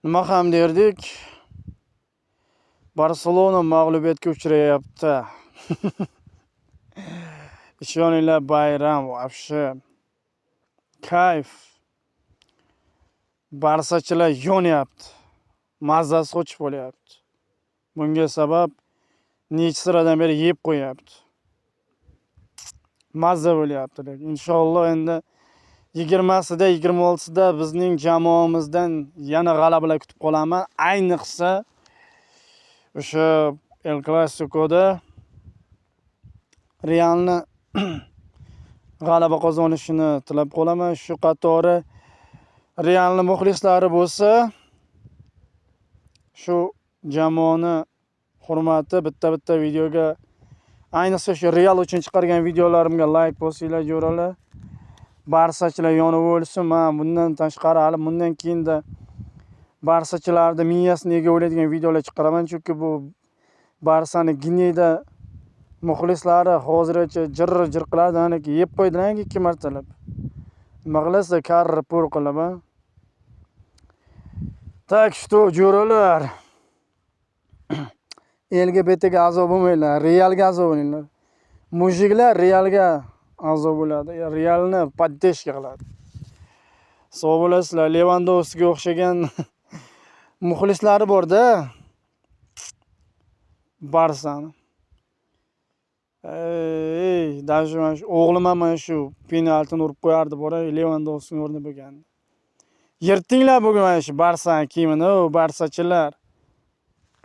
Nima ham derdik? Barselona mag'lubiyatga uchrayapti. Ishoninglar, bayram вообще. Kayf. Barsachilar yonyapti. Mazasi qochib bo'lyapti. Bunga sabab necha siradan beri yeb qo'yapti. Mazza bo'lyapti lekin. Inshaalloh, endi 20sida, 26sida bizning jamoamizdan yana g'alabalar kutib qolaman. Ayniqsa o'sha El Clasicoda Realni g'alaba qozonishini tilab qolaman. Shu qatori Realni muxlislari bo'lsa, shu jamoani hurmati bitta-bitta videoga, ayniqsa shu Real uchun chiqargan videolarimga layk bosinglar, jo'ralar. Barsachilar yonib o'lsin. Man bundan tashqari hali bundan keyinda barsachilarni miyasini ega o'ylaydigan videolar chiqaraman, chunki bu Barsani гнида muxlislari hozirgacha jir jir qiladi, ana yeb qo'ydilar ikki martalab. Nima qilasizlar, karra pur qilib, a? Так что, jo'ralar, elga betiga a'zo bo'lmanglar, Realga a'zo bo'linglar. Мужик lar Realga a'zo bo'ladi, Realni поддержка qiladi. Sog' bo'lasizlar. Levandovskiga o'xshagan muxlislari bor-da Barsani. Ey, даже mana shu o'g'lim ham mana shu penaltini urib qo'yardi bor, Levandovskini o'rnida bo'lganda. Yirtdinglar bugun mana shu Barsani kiyimini, o barsachilar.